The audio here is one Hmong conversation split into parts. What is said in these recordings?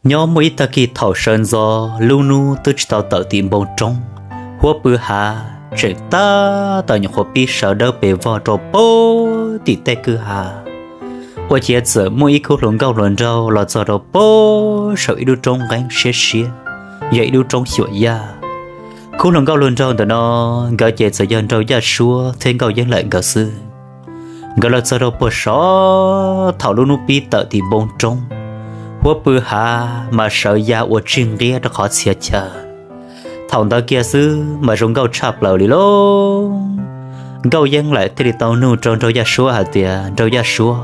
Nyob muaj ib tag kis thaum sawv ntxov lub hnub twb tsis tau tawm tim npoo roob, huab pw hav tseem tab tom nyuam qhuav pib sawv dawb pes vog rau puag tim tej kwj ha, ua ciav txawm muaj ib khub hluas nkauj hluas nraug los txog rau puag saum ib lub roob nqeeb siab siab, yog ib lub roob xyuam yaj. Khub hluas nkauj hluas nraug ntawm no, nkawd ces txawm yog Nraug Yaj Suab thiab Nkauj Yeeb Laim nkawd xwb. Nkawd los txog rau puag saum thaum lub hnub pib tawm tim npoo roob, huab pw hav mas sawv ya ua tsig nqiab rau qhov txhia chaw. Thaum ntawd kiag xwb mas zoo nkauj tshaj plaws li lauj. Nkauj Yeeb Laim thiaj li tau nug rau Nraug Yaj Suab hais tias, Nraug Yaj Suab,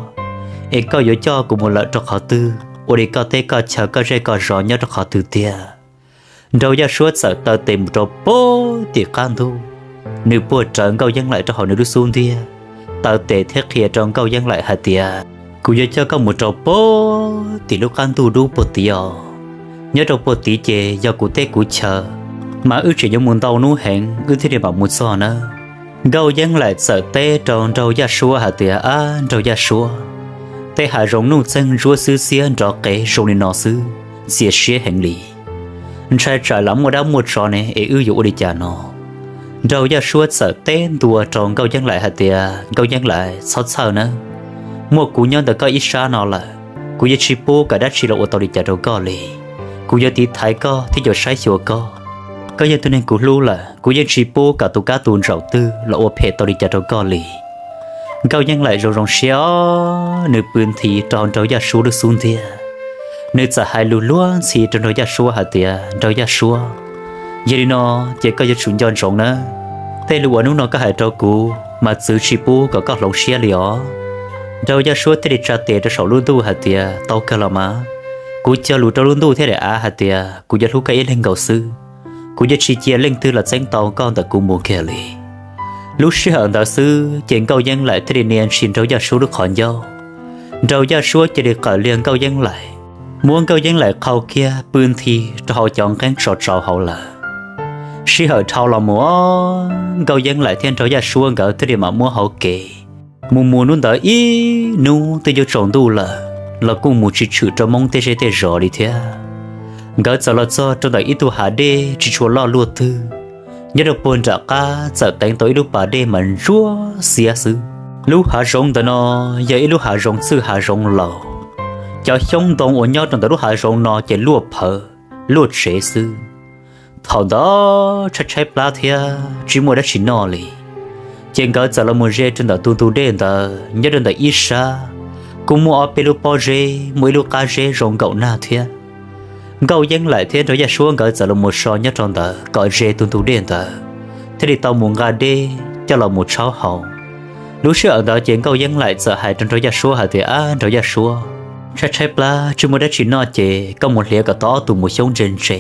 es koj yuav coj kuv mus lawm rau qhov twg? Ua li koj teb koj chaw koj zej koj zos nyob rau qhov twg tiag? Nraug Yaj Suab txawm taw tes mus rau puag tim qab ntug, nws puag rawv Nkauj Yeeb Laim rau hauv nws lub xub ntiag, taw tes thiab qhia rau Nkauj Yeeb Laim hais tias, kuv yuav coj koj mus rau puag tim lub qab ntug dub puag tid os. Nyob rau puag tid ces yog kuv teb kuv chaw, mas wb tseem yuav mus ntau hnub heev wb thiaj li mam mus txog nawb. Nkauj Yeeb Laim txawm teb rau Nraug Yaj Suab hais tias, ab Nraug Yaj Suab, tej hav zoov nuj txeeg ntsuab xwb xiab nrov qev zoo li no xwb, ntxhias siab heev li. Ntshai tsam lam muaj dab muaj tsov ne es wb yuav ua li cas no? Nraug Yaj Suab txawm teb ntua rau Nkauj Yeeb Laim hais tias, Nkauj Yeeb Laim, txhob txhawj nawb, muaj kuv nyob ntawm koj ib sab no lawm, kuv yeej tsis pub kom dab tsi los ua tau li cas rau koj li. Kuv yuav tiv thaiv koj thiab yuav saib xyuas koj. Koj yog tus neeg kuv hlub lawm, kuv yeej tsis pub kom tus kab tus ntsaum twg los ua phem tau li cas rau koj li. Nkauj Yeeb Laim zoo zoo siab os, nws pw nthi rau Nraug Yaj Suab lub xub ntiag, nws txawm hais lus luag ntxhi rau Nraug Yaj Suab hais tias, Nraug Yaj Suab, yog li no ces koj yuav tsum nco ntsoov nawb, tej lus uas hnub no koj hais rau kuv mas txwv tsis pub kom koj hloov siab li os. Nraug Yaj Suab thiaj li tsa tes rau saum lub ntuj hais tias, tau kawg los mas, kuv cog lus rau lub ntuj thiab daim av hais tias kuv yuav hlub koj ib leeg nkaus xwb, kuv yuav tsis cia leej twg los txeeb tau koj ntawm kuv mus kiag li. Lub sij hawm ntawd xwb ces Nkauj Yeeb Laim thiaj li nias ntshis Nraug Yaj Suab lub qhov ncauj. Nraug Yaj Suab cia li qawm liag Nkauj Yeeb Laim, muab Nkauj Yeeb Laim qhau kiag pw nthi rau hauv cov nqeeb tso tsau hauv lawm. Sij hawm dhau los mus, Nkauj Yeeb Laim thiab Nraug Yaj Suab nkawd thiaj li mam muab hauv kev mus mus hnub ntawd ib hnub twb yuav tsaus ntuj lawm los kuj mus tsis tshwm rau Hmoob tej zej tej zos li thiab. Nkawd txawm los txog rau ntawm ib tug hav dej tsis tshua loj luaj twg, nyob rau puag nram qab txawm teev tau ib lub pas dej mas ntsuab xiab xwb. Lub hav zoov ntawm no yog ib lub hav zoov txwj hav zoov laus, cov xyoob ntoo uas nyob rau ntawm lub hav zoov no ces luaj phawv luaj tsev xwb. Thaum ntawd tshaib tshaib plab thiab tsis muaj dab tsi noj li, ces nkawd txawm los mus ze rau ntawm tus ntug dej ntawd. Nyob rau ntawm ib sab kuj muaj ob peb lub pob zeb, muaj ib lub qab zeb zoo nkaum nag thiab. Nkauj Yeeb Laim thiab Nraug Yaj Suab nkawd txawm los mus so nyob rau ntawd kom ze tus ntug dej ntawd, thiaj li tau mus nqa dej coj los mus tshaub haus. Lub sij hawm ntawd ces Nkauj Yeeb Laim txawm hais rau Nraug Yaj Suab hais tias, ab Nraug Yaj Suab, tshaib tshaib plab tsis muaj dab tsi noj ces koj mus hliav kom tau ob tug mus xyoob ntse ntse,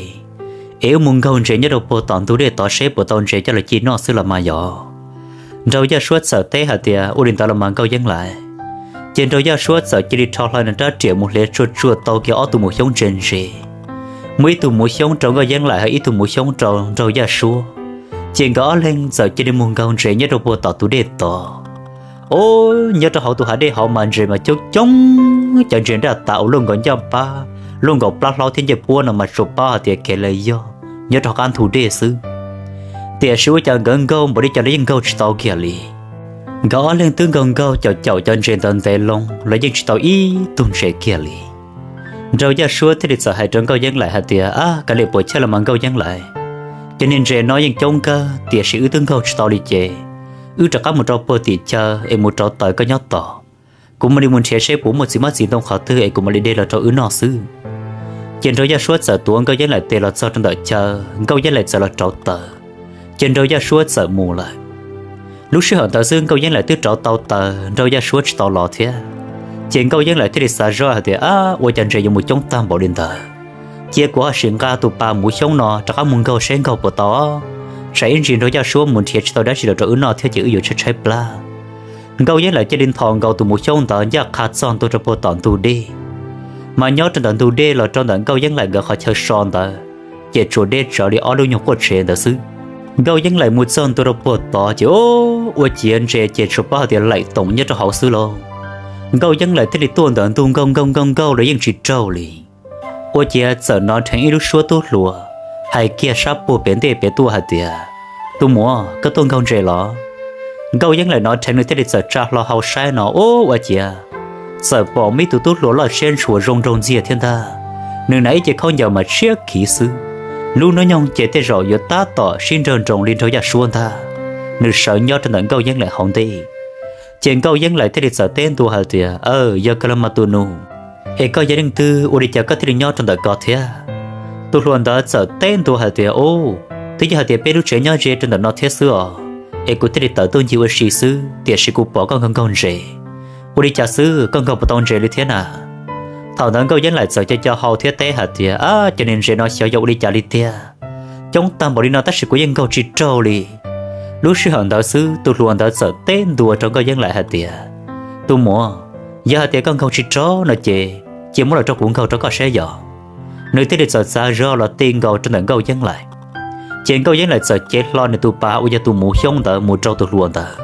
es wb mus nkaug ntses nyob rau puag tom ntug dej tod seb puas tau ntses coj los ci noj xwb los mas yog. Nraug Yaj Suab txawm teb hais tias, ua li ntawd los mas Nkauj Yeeb Laim. Ces Nraug Yaj Suab txawm cia li rho hlo nws rab riam mus hliav tsuag tsuag tau kiag ob tug mus xyoob ntse ntse, muaj ib tug mus xyoob rau Nkauj Yeeb Laim hos ib tug mus xyoob rau Nraug Yaj Suab. Ces nkawd ob leeg txawm cia li mus nkaug ntses nyob rau puag tom tus dej tod. Os, nyob rau hauv tus hav dej hauv mas ntses mas coob coob, cov ntses nraj tas uas luaj nkaus ncaj pab, luaj nkaus plab hlaub thiab ncej puab no mas tsuas paub hais tias kev lawv yog nyob rau qab ntug dej xwb. Tiam sis ua cas nkawd nkaug npaum li cas los yeej nkaug tsis tau kiag li. Nkawd ob leeg twb nkaug nkaug caum caum cov ntses ntawd ntev loo los yeej tsis tau ib tug ntses kiag li. Nraug Yaj Suab thiaj li txawm hais rau Nkauj Yeeb Laim hais tias, ab, kav liam puas chawj los mas Nkauj Yeeb Laim, cov niag ntses no yeej coob kawg tiam sis wb twb nkaug tsis tau li ces wb rov qab mus rau puag tim chaw es mus rauv taws koj nyob tos. Kuv mam li mus nrhiav seb puas muaj txiv hmab txiv ntoo qhov twg es kuv mam li de los rau wb noj xwb. Ces Nraug Yaj Suab txawm tuav Nkauj Yeeb Laim tes los txog rau ntawm chaw, Nkauj Yeeb Laim txawm los rauv taws, ces Nraug Yaj Suab txawm mus lawm. Lub sij hawm ntawd xwb Nkauj Yeeb Laim twb rauv tau taws, Nraug Yaj Suab tsis tau los thiab. Ces Nkauj Yeeb Laim thiaj li xav zoj hais tias, ab, ua cas ntses yuav mus coob tag npaum li ntawd? Cia kuv ho sim nqa tus pas mus xyoob no rov qab mus nkaug seb nkaug puas tau. tsam ib ntsis Nraug Yaj Suab mus nrhiav tsis tau dab tsi los rau wb noj thiab ces wb yuav tshaib tshaib plab. Nkauj Yeeb Laim cia li nthos nkaus tus mus xyoob ntawd ncaj qha txog ntua rau puag tom ntug dej. Mas nyob rau ntawm ntug dej los rau ntawm Nkauj Yeeb Laim nkawd qhov chaw so ntawd, ces tsuas deb tsawv li ob lub nyuag quaj tsev ntawd xwb. Nkauj Yeeb Laim mus txog ntua rau puag tod ces ua ciav ntses ces tsuas paub hais tias laim toom nyob rau hauv xwb lauj. Nkauj Yeeb Laim thiaj li tuaj ntawm ntug nkaug nkaug nkaug nkaug los yeej tsis raug li. Ua ciav txawm hnov dheev ib lub suab tub hluas hais kiag sab puag pem ntej pem tuaj hais tias, Tus muam, koj tuaj nkaug ntses los? Nkauj Yeeb Laim hnov dheev nws thiaj li txawm tsa hlo hau saib no, ub, ua ciav txawm pom muaj ib tug tub hluas loj siab ntshua zoo nraug ntxiag thiab ntag. Nws hnav ib ce khaub ncaws mas tshiab khiv xwb, lub hnub nyoog ces tej zaum yuav tab tom sib nrawg nroos li Nraug Yaj Suab ntag. Nws sawv nyob rau ntawm Nkauj Yeeb Laim hauv ntej. Ces Nkauj Yeeb Laim thiaj li txawm teb ntua hais tias, Aw, yog kawg los mas tus nus, es koj yog leej twg, ua li cas koj thiaj li nyob rau ntawm ko thiab? Tus hluas ntawd txawm teb ntua hais tias, Ub, twb yog hais tias peb lub tsev nyob ze rau ntawm no thiab xwb os, es kuv thiaj li tawm tuaj ncig ua si xwb, tiam sis kuv pom koj nkaug nkaug ntses. Ua li cas xwb, koj nkaug puas tau ntses li thiab na? Thaum ntawd Nkauj Yeeb Laim txawm co co hau thiab teb hais tias, Ab, cov niag ntses no xyov yog ua li cas li tiag, coob tag npaum li no tab sis kuv yeej nkaug tsis raug li. Lub sij hawm ntawd xwb tus hluas ntawd txawm teb ntua rau Nkauj Yeeb Laim hais tias, Tus muam, yog hais tias koj nkaug tsis raug no ces cia muab los rau kuv nkaug rau koj saib yom. Nws thiaj li txawm txav zog los ti nkaus rau ntawm Nkauj Yeeb Laim. Ces Nkauj Yeeb Laim txawm cev hlo nws tus pas uas yog tus mus xyoob ntawd mus rau tus hluas ntawd.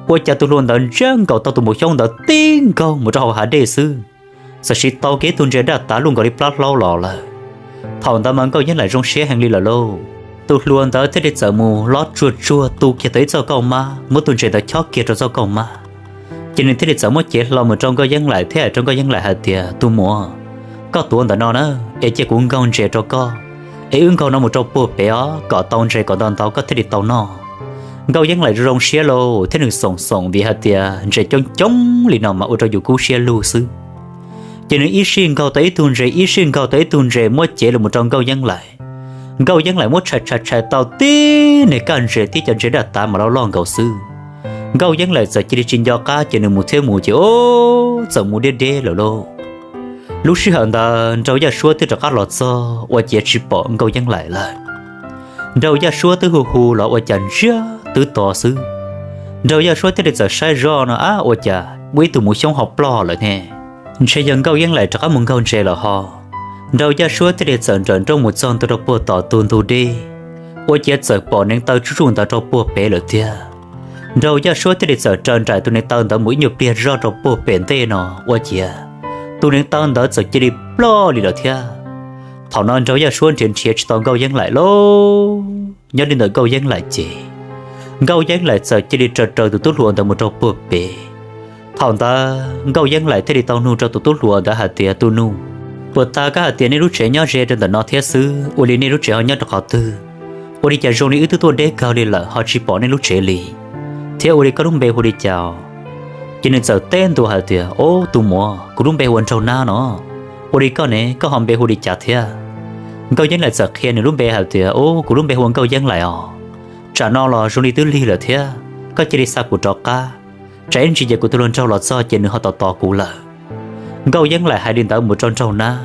Ua cas tus hluas ntawd ntsiab nkaus tau tus mus xyoob ntawd tib nkaug mus rau hauv hav dej xwb, txawm siv tau kiag ib tug ntses daj tav luj nkaus li plab hlaub los lawm. Thaum ntawd mas Nkauj Yeeb Laim zoo siab heev li lawm lauj. Tus hluas ntawd thiaj li txawm mus lob tsuag tsuag tu kiag tau ib txoj kauj mab, muab tus ntses ntawd chob kiag rau txoj kauj mab. Ces nws thiaj li txawm muab cev hlo mus rau Nkauj Yeeb Laim thiab hais rau Nkauj Yeeb Laim hais tias, Tus muam, koj tuav ntawm no na, es cia kuv nkaug ntses rau koj, es wb nkaug no mus rau puag pem os, kom tau ntses kom ntau ntau koj thiaj li tau noj. Nkauj Yeeb Laim zoo zoo siab lauj thiab nws xoom xoom vim hais tias ntses coob coob li no mas ua rau yus kub siab lug xwb. Ces nws ib sij nkaug tau ib tug ntses, ib sij nkaug tau ib tug ntses muab cev los mus rau Nkauj Yeeb Laim. Nkauj Yeeb Laim muab tshais tshais tshais tau tib niag kaj ntses thiab cov ntses daj tav mas loj loj nkaus xwb. Nkauj Yeeb Laim txawm cia li tsis nco qab ces nws mus thiab mus ces ub, txawm mus deb deb lawm lauj. Lub sij hawm ntawd Nraug Yaj Suab twb rov qab los txog ua ciav tsis pom Nkauj Yeeb Laim lawm. Nraug Yaj Suab twb hu hu los ua cas ntsiag twb to xwb. Nraug Yaj Suab thiaj li txawm saib zoj no, ab, ua cas muaj ib tug mus xyoob ho ploj lawm ne? Ntshe yog Nkauj Yeeb Laim rov qab mus nkaug ntses lawm ho. Nraug Yaj Suab thiaj li txawm nrawm nrooj mus txog ntua rau puag tom tus ntug dej, ua ciav txawm pom neev taw tsuj tsuj ntawd rau puag pem lawm tiag. Nraug Yaj Suab thiaj li txawm raws nraim tus neev taw ntawd mus ib nyuag pliag zoj rau puag pem ntej no ua ciav tus neev taw ntawd txawm cia li ploj li lawm thiab. Thaum no Nraug Yaj Suab nrhiav nrhiav tsis tau Nkauj Yeeb Laim lauj. Nyob li ntawm Nkauj Yeeb Laim ces Nkauj Yeeb Laim txawm cia li raws raws tus tub hluas ntawd mus rau puag pem. Thaum ntawd Nkauj Yeeb Laim thiaj li tau nug rau tus tub hluas ntawd hais tias, Tus nus, puas tas koj hais tias nej lub tsev nyob ze rau ntawm no thiab xwb, ua li nej lub tsev ho nyob rau qhov twg? Ua li cas zoo li wb twb tuaj deb kawg li lawm ho tsis pom nej lub tsev li? Thiab ua li koj lub npe hu li cas? Ces nws txawm teb ntua hais tias, Ob, tus muam, kuv lub npe hu ua Nraug Nab no. Ua li koj ne, koj ho npe hu li cas thiab? Nkauj Yeeb Laim txawm qhia nws lub npe hais tias, Ob, kuv lub npe hu ua Nkauj Yeeb Laim os. Tsam no los zoo li twb lig lawm thiab, koj cia li xa kuv rov qab, tsam ib ntsis ces kuv tus hluas nraug los txog ces nws ho tos tos kuv lawm. Nkauj Yeeb Laim hais li ntawd mus rau Nraug Nab.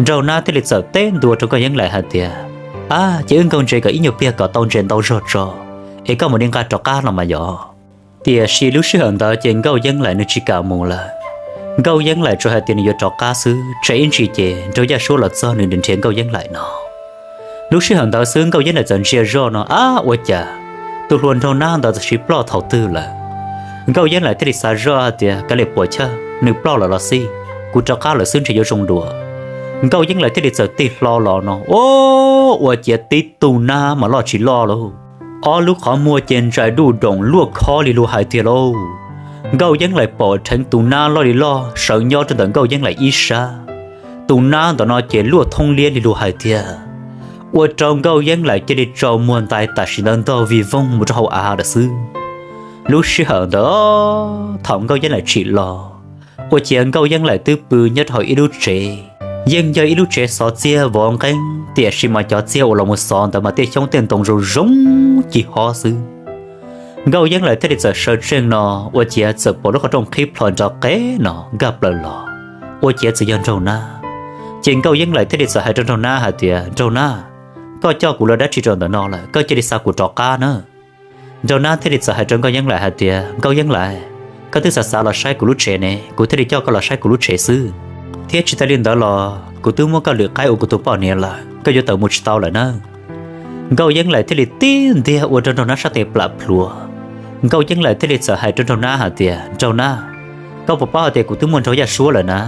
Nraug Nab thiaj li txawm teb ntua rau Nkauj Yeeb Laim hais tias, Ab, ces wb nkaug ntses kom ib nyuag pliag kom tau ntses ntau zog tso, es koj mam li nqa rov qab los mas yom. Tiam sis lub sij hawm ntawd ces Nkauj Yeeb Laim nws tsis kam mus lawm. Nkauj Yeeb Laim tsuas hais tias nws yuav rov qab xwb, tsam ib ntsis ces Nraug Yaj Suab los txog nws nrhiav Nkauj Yeeb Laim no. Lub sij hawm ntawd xwb Nkauj Yeeb Laim txawm ntsia zoj no, ab, ua cas tus hluas Nraug Nab ntawd txawm sis ploj thaum twg lawm? Nkauj Yeeb Laim thiaj li xav zoj hais tias, Kav liam puam chawj, nws ploj lawm los xij, kuv rov qab lawm xwb ntshe yuav zoo dua. Nkauj Yeeb Laim thiaj li txawm tig hlo los no, ua ciav tib tug nab mas loj tsis loj lauj, ob lub qhov muag ces ntsais duj doom luaj khob li luag hais tiag lauj. Nkauj Yeeb Laim pom dheev tus nab loj li loj sawv nyob rau ntawm Nkauj Yeeb Laim ib sab. Tus nab ntawm no ces luaj thoob liab li luag hais tiag, ua rau Nkauj Yeeb Laim cia li tsaus muag ntais tam sim ntawd ntog vij voog mus rau hauv av lawm xwb. Lub sij hawm ntawd thaum Nkauj Yeeb Laim tsim los, ua ciav Nkauj Yeeb Laim twb pw nyob rau hauv ib lub tsev. Yeej yog ib lub tsev xov txiag vov nqeeb, tiam sis mas cov txiag uas los mus xov ntawd mas tej xyoob tej ntoo zoo zoo ci hob xwb. Nkauj Yeeb Laim thiaj li txawm sawv tsees no, ua ciav txawm pom lub qhov rooj qhib plho nrov qeb no nkag plaws los, ua ciav txawm yog Nraug Nab. Ces Nkauj Yeeb Laim thiaj li txawm hais rau Nraug Nab hais tias, Nraug Nab, koj coj kuv los dab tsi rau ntawm no lawm, koj cia li xa kuv rov qab na. Nraug Nab thiaj li txawm hais rau Nkauj Yeeb Laim hais tias, Nkauj Yeeb Laim, koj twb xav xav los saib kuv lub tsev ne, kuv thiaj li coj koj los saib kuv lub tsev xwb. Thiab tsis tas li ntawd los kuv twb muab koj lwm qaib ua kuv tus poj niam lawm, koj yuav tawm mus tsis tau lawm na. Nkauj Yeeb Laim thiaj li tib ntiag ua rau Nraug Nab sab tes plam plhuav. Nkauj Yeeb Laim thiaj li txawm hais rau Nraug Nab hais tias, Nraug Nab, koj puas paub hais tias kuv twb muaj Nraug Yaj Suab lawm na?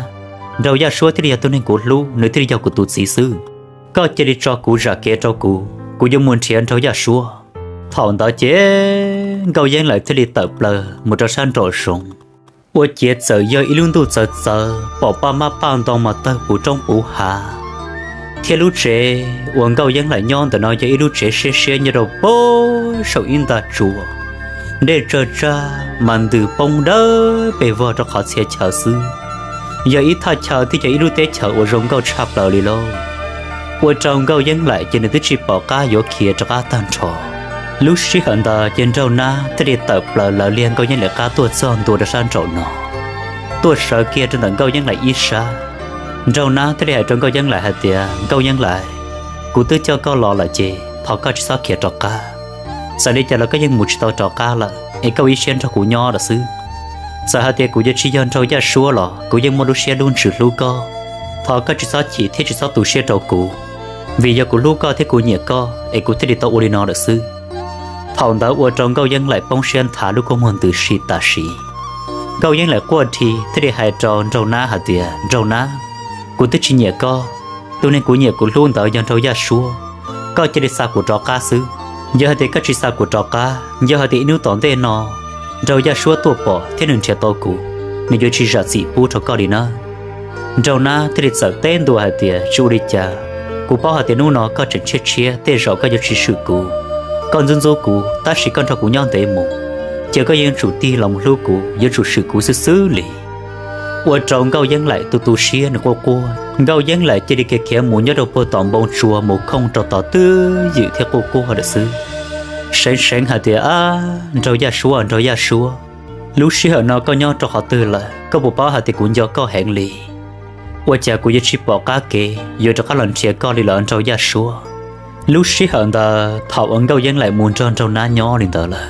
Nraug Yaj Suab thiaj li yog tus neeg kuv hlub, nws thiaj li yog kuv tus txiv xwb. Koj cia li tso kuv zam kev rau kuv, kuv yuav mus nrhiav Nraug Yaj Suab. Thaum ntawd ces Nkauj Yeeb Laim thiaj li tawm plaws mus rau sab nraum zoov. Ua ciav txawm yog ib lub ntuj txawv txawv, pom paj mab paj ntoo mas tawg puv roob puv hav, thiab lub tsev uas Nkauj Yeeb Laim nyob ntawm no yog ib lub tsev siab siab nyob rau pem saum ib nta tsuas, dej tsawg tsag mas ntws poob dawb pes vog rau qhov txhia chaw xwb. Yog ib thaj chaw thiab yog ib lub teb chaws uas zoo nkauj tshaj plaws li lauj. Ua rau Nkauj Yeeb Laim ces nws twb tsis pom qab yuav khiav rov qab tag nrho. Lub sij hawm ntawd ces Nraug Nab thiaj li tawm plaws lawv liag Nkauj Yeeb Laim qab tuaj txog ntua rau sab nraum no, tuaj sawv kiag rau ntawm Nkauj Yeeb Laim ib sab. Nraug Nab thiaj li hais rau Nkauj Yeeb Laim hais tias, Nkauj Yeeb Laim, kuv twb coj koj los lawm ces thov koj tsis txhob khiav rov qab. Txawm li cas los koj yeej mus tsis tau rov qab lawm es koj ua ib siab nrog kuv nyob lawm xwb. Txawm hais tias kuv yuav tsis yog Nraug Yaj Suab los kuv yeej muaj lub siab lub ntsws hlub koj. Thov koj tsis txhob chim thiab tsis txhob tu siab rau kuv, vim yog kuv hlub koj thiab kuv nyiam koj es kuv thiaj li tau ua li no lawm xwb. Thaum ntawd ua rau Nkauj Yeeb Laim poob siab nthav lub kua muag ntws si tam sim. Nkauj Yeeb Laim quaj dhi thiaj li hais rau Nraug Nab hais tias, Nraug Nab, kuv twb tsis nyiam koj, tus neeg kuv nyiam kuv hlub ntawd yog Nraug Yaj Suab. Koj cia li xa kuv rov qab xwb. Yog hais tias koj tsis xa kuv rov qab, yog hais tias ib hnub tom ntej no Nraug Yaj Suab tuaj pom thiab nws nrhiav tau kuv, nws yuav tsis zam txim pub rau koj li nawb. Nraug Nab thiaj li txawm teb ntua hais tias, Tsis ua li cas, kuv paub hais tias hnub no koj tseem tshiab tshiab, tej zaum koj yuav tsis swm kuv. Koj ntxub ntxub kuv, tab sis koj nrog kuv nyob ntev mus, ces koj yeej yuav tsum tig los mus hlub kuv, yuav tsum swm kuv xwb xwb li. Ua rau Nkauj Yeeb Laim tu tu siab, nws quaj quaj. Nkauj Yeeb Laim cia li khiav khiav mus nyob rau puag tom npoo tsua mus khooj rau tom twj ywm thiab quaj quaj lawm xwb. Seev seev hais tias, Ab, Nraug Yaj Suab, Nraug Yaj Suab, lub sij hawm no koj nyob rau qhov twg lawm? Koj puas paub hais tias kuv nco koj heev li? Ua cas kuv yuav tsis pom qab kev yuav rov qab los nrhiav koj li los Nraug Yaj Suab? Lub sij hawm ntawd thaum uas Nkauj Yeeb Laim mus nrog Nraug Nab nyob li ntawd lawm,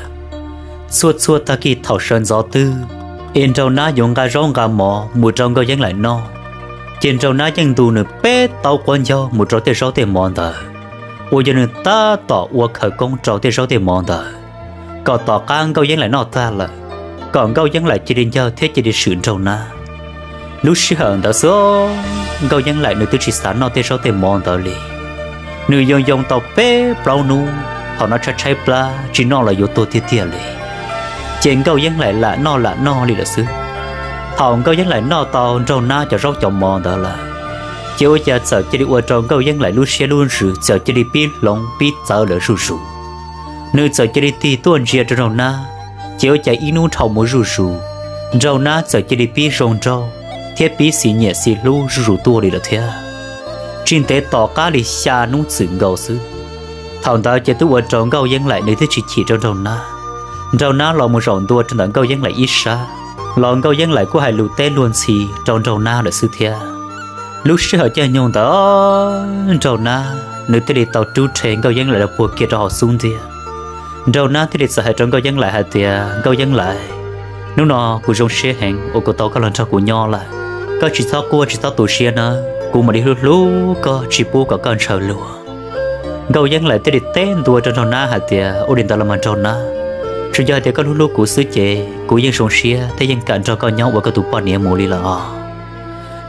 txhua txhua tag kis thaum sawv ntxov twg es Nraug Nab yuav nqa zaub nqa mov mus rau Nkauj Yeeb Laim noj, ces Nraug Nab yeej ntu nws peb taub quav ncaug mus rau tej zaub tej mov ntawd, uas yog nws tab tom ua khawv koob rau tej zaub tej mov ntawd, kom tom qab Nkauj Yeeb Laim noj tag lawm, kom Nkauj Yeeb Laim cia li ncawg thiab cia li swm Nraug Nab. Lub sij hawm ntawd xwb, Nkauj Yeeb Laim nws twb tsis xav noj tej zaub tej mov ntawd li. Nws yoo yoo tau peb plaub hnub, thaum no tshaib tshaib plab tsis noj los yuav tuag tiag tiag li. Ces Nkauj Yeeb Laim lam noj lam noj li lawm xwb. Thaum Nkauj Yeeb Laim noj tau Nraug Nab cov zaub cov mov ntawd lawm, ces ua cas txawm cia li ua rau Nkauj Yeeb Laim lub siab lub ntsws txawm cia li pib hloov pib txawv lawm zuj zus. Nws txawm cia li tig tuaj ntsia rau Nraug Nab, ces ua cas ib hnub dhau mus zuj zus, Nraug Nab txawm cia li pib zoo nraug thiab pib xis nyiam xis hlub zuj zus tuaj li lawm thiab. Tsis ntev tom qab li xya hnub txwm nkaus xwb, thaum ntawd ces twb ua rau Nkauj Yeeb Laim nws twb tsis chim rau Nraug Nab. Nraug Nab los mus zaum ntua rau ntawm Nkauj Yeeb Laim ib sab, los Nkauj Yeeb Laim kuj hais lus teb luag ntxhi rau Nraug Nab lawm xwb thiab. Lub sij hawm caij nyoog ntawd, Nraug Nab nws thiaj li tau rub rhe Nkauj Yeeb Laim los puag kiag rau hauv xub ntiag. Nraug Nab thiaj li txawm hais rau Nkauj Yeeb Laim hais tias, Nkauj Yeeb Laim, hnub no kuv zoo siab heev uas kuv tau koj los nrog kuv nyob lawm. Koj tsis txhob quaj tsis txhob tu siab nawb, kuv mam li hlub hlub koj tsis pub kom koj ntshaw luag. Nkauj Yeeb Laim thiaj li teb ntua rau Nraug Nab hais tias, Ua li ntawd los mas Nraug Nab, tsuas yog hais tias koj hlub hlub kuv xwb ces kuv yeej zoo siab thiab yeej kam nrog koj nyob ua koj tus poj niam mus li lawm os.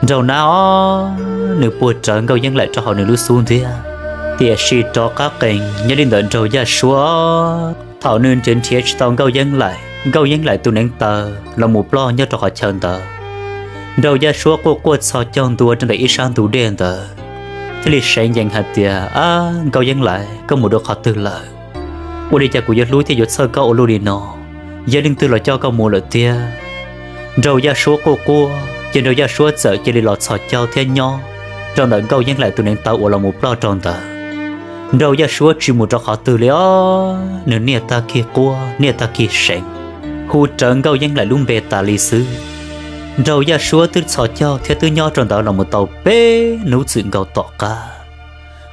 Nraug Nab os, nws puag rawv Nkauj Yeeb Laim rau hauv nws lub xub ntiag, tiam sis rov qab qees nyob li ntawm Nraug Yaj Suab. Thaum nws nrhiav nrhiav tsis tau Nkauj Yeeb Laim, Nkauj Yeeb Laim tus neev taw los mus ploj nyob rau qhov chaw ntawd. Nraug Yaj Suab quaj quaj txhos caug ntua rau ntawm ib sab ntug dej ntawd, thiaj li seev yees hais tias, Ab, Nkauj Yeeb Laim, koj mus dua qhov twg lawm? Ua li cas kuv yuav hlub thiab yuav txhawj koj ua luaj li no? Yog leej twg los coj koj mus lawm tiag? Nraug Yaj Suab quaj quaj, ces Nraug Yaj Suab txawm cia li los txhos caug thiab nyob rau ntawm Nkauj Yeeb Laim tus neev taw uas los mus ploj rau ntawd. Nraug Yaj Suab tsis mus rau qhov twg li os, nws niaj tag kis quaj niaj tag kis seev, hu rawv Nkauj Yeeb Laim lub npe tas li xwb. Nraug Yaj Suab twb txhos caug thiab twb nyob rau ntawd los mus tau peb hnub txwm nkaus tom qab,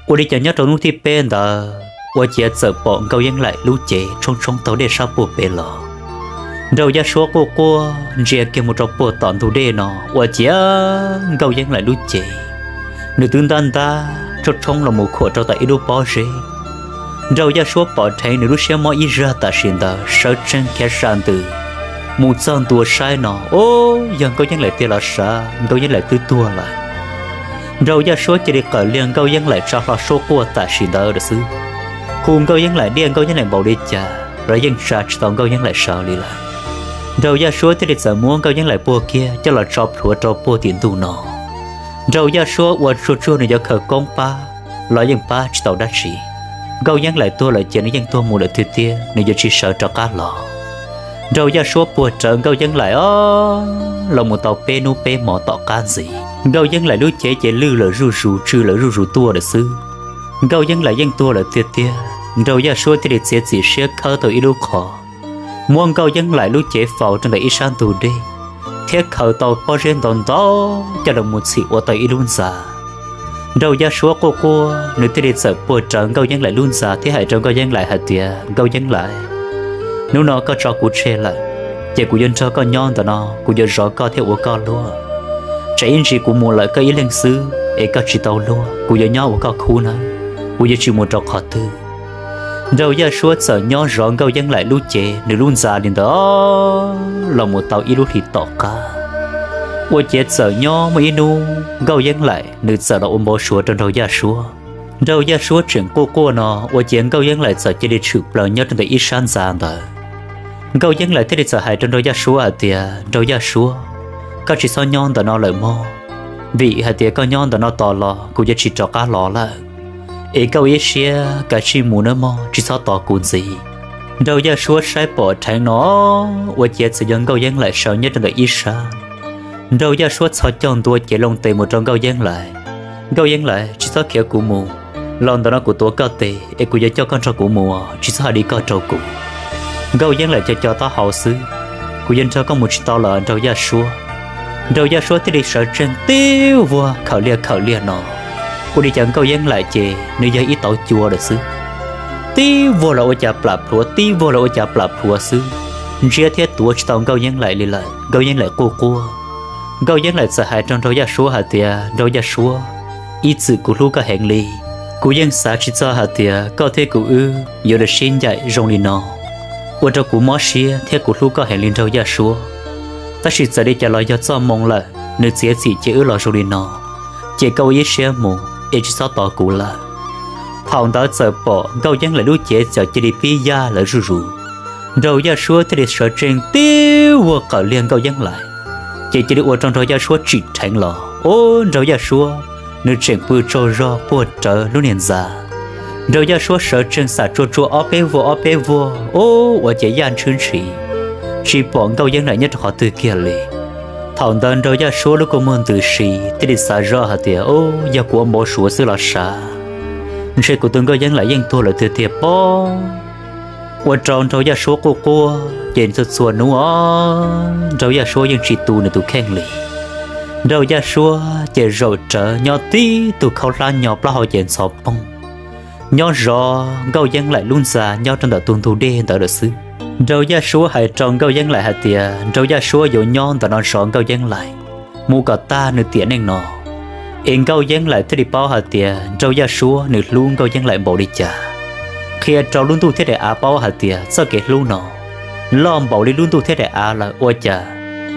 Ua li cas nyob rau hnub thib peb ntawd ua ciav txawm pom Nkauj Yeeb Laim lub cev tshoob tshoob taug dej sab puag pem los. Nraug Yaj Suab quaj quaj ntsia kiag mus rau puag tom ntug dej no ua ciav Nkauj Yeeb Laim lub cev nws twb ntab ntab tshoob tshoob los mus khuam rau tom ib lub pob zeb. Nraug Yaj Suab pom dheev nws lub siab mob ib zag tam sim ntawd sawv tsees khiav sa ntws mus txog ntua saib no, o, yog Nkauj Yeeb Laim tiag los sav, Nkauj Yeeb Laim twb tuag lawm. Nraug Yaj Suab cia li qawm liag Nkauj Yeeb Laim tsa hlo suab quaj tam sim ntawd lawm xwb. Hu Nkauj Yeeb Laim diaj Nkauj Yeeb Laim npaum li cas los yeej tsa tsis tau Nkauj Yeeb Laim sawv li lawm. Nraug Yaj Suab thiaj li txawm muab Nkauj Yeeb Laim puag kiag coj los tso plhuav rau puag tim ntug no. Nraug Yaj Suab ua tsuag tsuag nws yuav khaws koob pab los yeej pab tsis tau dab tsi. Nkauj Yeeb Laim tuag lawm ces nws yeej tuag mus lawm tiag tiag, nws yuav tsis sawv rov qab los. Nraug Yaj Suab puag rawv Nkauj Yeeb Laim o los mus tau peb hnub peb hmo tom qab ntxiv, Nkauj Yeeb Laim lub cev ces lwj lawm zuj zus, tsw lawm zuj zus tuaj lawm xwb. Nkauj Yeeb Laim yeej tuag lawm tiag tiag, Nraug Yaj Suab thiaj li txiav txim siab khawb tau ib lub qhov, muab Nkauj Yeeb Laim lub cev faus rau ntawm ib sab ntug dej, thiab khaws tau pob zeb ntau ntau coj los mus txhim ua tau ib lub ntxa. Nraug Yaj Suab quaj quaj nws thiaj li txawm puag rawv Nkauj Yeeb Laim lub ntxa thiab hais rau Nkauj Yeeb Laim hais tias, Nkauj Yeeb Laim, hnub no koj tso kuv tseg lawm, ces kuv yuav nrog koj nyob ntawm no, kuv yuav zov koj thiab ua koj luag. Tsam ib ntsis kuv mus lawm koj ib leeg xwb es koj tsis tau luag, kuv yuav nyob ua koj khub nawb, kuv yuav tsis mus rau qhov twg. Nraug Yaj Suab txawm nyob zov Nkauj Yeeb Laim lub cev nws lub ntxa li ntawd los mus tau ib lub hlis tom qab, ua ciav txawm nyob muaj ib hnub Nkauj Yeeb Laim nws txawm los ua npau suav rau Nraug Yaj Suab. Nraug Yaj Suab tseem quaj quaj no ua ciav Nkauj Yeeb Laim txawm cia li tshwm plaws nyob rau ntawm ib sab ntxa ntawd. Nkauj Yeeb Laim thiaj li txawm hais rau Nraug Yaj Suab hais tias, Nraug Yaj Suab, koj tsis txhob nyob ntawm no lawm mog, vim hais tias koj nyob ntawm no tos los kuv yuav tsis rov qab los lawm. Es koj ua ib siab kav tsij mus nawb mog, tsis txhob tos kuv ntxiv. Nraug Yaj Suab saib pom dheev no ua ciav txawm yog Nkauj Yeeb Laim sawv nyob rau ntawm ib sab. Nraug Yaj Suab txhos caug ntua cev loo tes mus rau Nkauj Yeeb Laim. Nkauj Yeeb Laim, tsis txhob khiav kuv mus, los ntawm no kuv tuav koj tes es kuv yuav coj koj nrog kuv mus, tsis txhob hais li koj rau kuv. Nkauj Yeeb Laim co co taub hau xwb, kuv yuav nrog koj mus tsis tau lawm Nraug Yaj Suab. Nraug Yaj Suab thiaj li sawv tsees tib vuag khawm liag khawm liag no. Ua li cas Nkauj Yeeb Laim ces nws yog ib tauv cua lawm xwb. Tib vuag los ua cas plam plhuav, tib vuag los ua cas plam plhuav xwb. Ntsiab thiab tuav tsis tau Nkauj Yeeb Laim li lawm, Nkauj Yeeb Laim quaj quaj. Nkauj Yeeb Laim txawm hais rau Nraug Yaj Suab hais tias, Nraug Yaj Suab, ib txwm kuv hlub koj heev li. Kuv yeej xav tsis txog hais tias koj thiab kuv wb yuav los sib ncaim zoo li no, ua rau kuv mob siab thiab kuv hlub koj heev li Nraug Yaj Suab. Tab sis txawm li cas los yog txoj hmoo lawm, nws txiav txim cia wb los zoo li no, ces koj ua ib siab mus es tsis txhob tos kuv lawm. Thaum ntawd txawm pom Nkauj Yeeb Laim lub cev txawm cia li pib yaj lawm zuj zus. Nraug Yaj Suab thiaj li sawv tsees tib vuag qawm liag Nkauj Yeeb Laim, ces cia li ua rau Nraug Yaj Suab tsim dheev los. Ub, Nraug Yaj Suab nws tseem pw tsaug zog puag rawv lub niag ntxa. Nraug Yaj Suab sawv tsees xam tsuag tsuag ob peb vuag ob peb vuag, ub, ua ciav yaj ntshwb ntshis, tsis pom Nkauj Yeeb Laim nyob rau qhov twg kiag li. Thaum ntawd Nraug Yaj Suab lub kua muag ntws si thiaj li xav zoj hais tias, ub, yog kuv ua npau suav xwb los sav. Ntshe kuv tus Nkauj Yeeb Laim yeej tuag lawm tiag tiag pob. Ua rau Nraug Yaj Suab quaj quaj ces txhua txhua hnub os, Nraug Yaj Suab yeej tsis tu nws tus kheej li. Nraug Yaj Suab ces zaum rawv nyob tib tug khaub hlab nyo plaub hau ces ntxhov poog, nyob zov Nkauj Yeeb Laim lub ntxa nyob rau ntawm tus ntug dej ntawd lawm xwb. Nraug Yaj Suab hais rau Nkauj Yeeb Laim hais tias Nraug Yaj Suab yuav nyob ntawm no zov Nkauj Yeeb Laim mus kom tag nws tiam neej no. Es Nkauj Yeeb Laim thiaj li paub hais tias Nraug Yaj Suab nws hlub Nkauj Yeeb Laim npaum li cas, qhia rau lub ntuj thiab daim av paub hais tias txoj kev hlub no loj npaum li lub ntuj thiab daim av lawm ua cas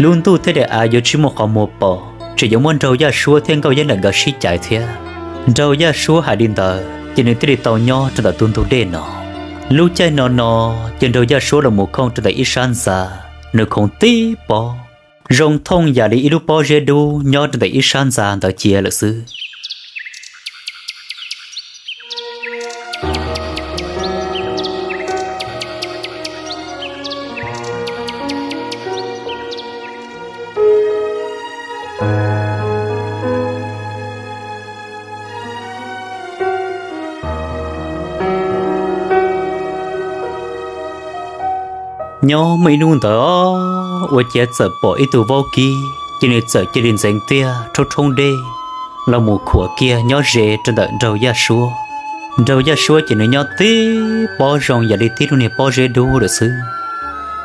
lub ntuj thiab daim av yuav tsis muaj qhov muag pom, tseem yuav muab Nraug Yaj Suab thiab Nkauj Yeeb Laim nkawd sib cais thiab. Nraug Yaj Suab hais li ntawd ces nws thiaj li tau nyob rau ntawm tus ntug dej no. Lub caij no no ces Nraug Yaj Suab los mus khooj rau ntawm ib sab ntxa, nws khoov tib pob, zoo thooj yam li ib lub pob zeb dub nyob rau ntawm ib sab ntxa ntawd cia lawm xwb. Nyob muaj ib hnub ntawd ua ciav txawm pom ib tug vaub kib ces nws txawm cia li ntxeev tiaj rhoob rhoob dej, los mus khuam kiag nyob ze rau ntawm Nraug Yaj Suab. Nraug Yaj Suab ces nws nyob tib pob zoo yam li tib lub niag pob zeb dub lawm xwb.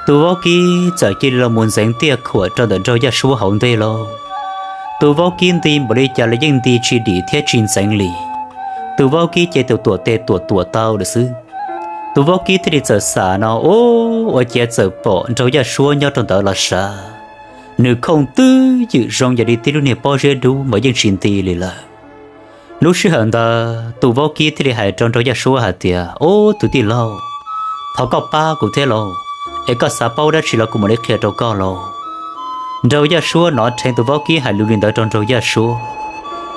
Tus vaub kib txawm cia li los mus ntxeev tiaj khuam rau ntawm Nraug Yaj Suab hauv ntej lauj. Tus vaub kib nti npaum li cas los yeej nti tsis dim thiab tsis ntxeev li. Tus vaub kib ces tuam tuam tes tuam tuam taw lawm xwb. Tus vaub kib thiaj li txawm xav no, Ub, ua cas txawm pom Nraug Yaj Suab nyob rau ntawd los sav. Nws khooj twb ywm zoo yam li tib lub niag pob zeb dub mas yeej tsis nti li lawm. Lub sij hawm ntawd tus vaub kib thiaj li hais rau Nraug Yaj Suab hais tias, Ub, tus tij laug, thov koj pab kuv thiab lauj, es koj xav paub dab tsi los kuv mam li qhia rau koj lauj. Nraug Yaj Suab hnov dheev tus vaub kib hais lus li ntawd rau Nraug Yaj Suab,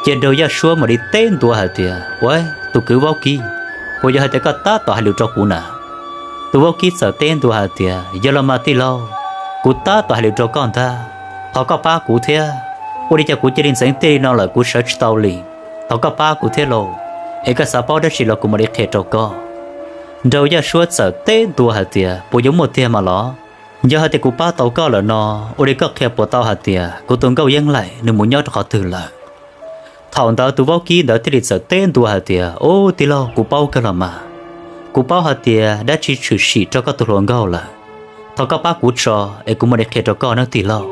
ces Nraug Yaj Suab mam li teb ntua hais tias, Ua, tus kwv vaub kib, puas yog hais tias koj tab tom hais lus rau kuv na? Tus vaub kib txawm teb ntua hais tias, Yog los mas tij laug, kuv tab tom hais lus rau koj ntag, thov koj pab kuv thiab. Ua li cas kuv cia li ntxeev tiaj li no lawm kuv sawv tsis tau li. Thov koj pab kuv thiab lauj, es koj xav paub dab tsi los kuv mam li qhia rau koj. Nraug Yaj Suab txawm teb ntua hais tias, Puas yuav muaj tiag mas los? Yog hais tias kuv pab tau koj lawm no, ua li koj qhia puas tau hais tias kuv tus nkauj Yeeb Laim nws mus nyob rau qhov twg lawm? Thaum ntawd tus vaub kib ntawd thiaj li txawm teb ntua hais tias, Ub, tij laug, kuv paub kawg los mas, kuv paub hais tias dab tsi tshwm sim rau koj tus hluas nkauj lawm. Thov koj pab kuv tso, es kuv mam li qhia rau koj nawb tij laug.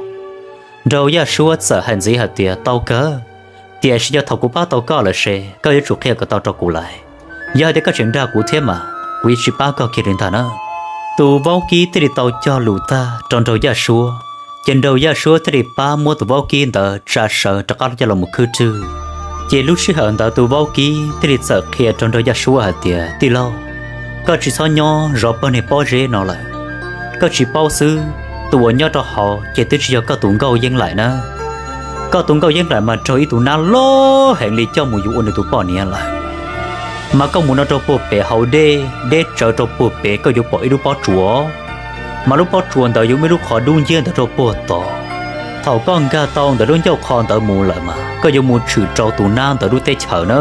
Nraug Yaj Suab txawm hais ntxiv hais tias, Tau kawg, tiam sis yog thaum kuv pab tau koj lawm se koj yuav tsum qhia kom tau rau kuv lawm. Yog hais tias koj tseem dag kuv thiab mas kuv yuav tsis pab koj kiag li ntag na. Tus vaub kib thiaj li tau cog lus tag rau Nraug Yaj Suab, ces Nraug Yaj Suab thiaj li pab muab tus vaub kib ntawd tsa sawv rov qab coj los mus khwb rwg. Ces lub sij hawm ntawd tus vaub kib thiaj li txawm qhia rau Nraug Yaj Suab hais tias, Tij laug, koj tsis txhob nyob zov pawg niag pob zeb no lawm. Koj tsis paub xwb, tus uas nyob rau hauv ces twb tsis yog koj tus nkauj Yeeb Laim na. Koj tus nkauj Yeeb Laim mas raug ib tug nab loj heev li coj mus yuav ua nws tus poj niam lawm. Mas koj mus no rau puag pem hauv dej, deb tsawv rau puag pem koj yuav pom ib lub pob tsuas, mas lub pob tsuas ntawd yuav muaj ib lub qhov dub nciab ntawd rau puag tod. Thaum koj nkag tau ntawm lub ncauj qhov ntawd mus lawm mas koj yuav mus tshwm rau tus nab ntawd lub teb chaws na.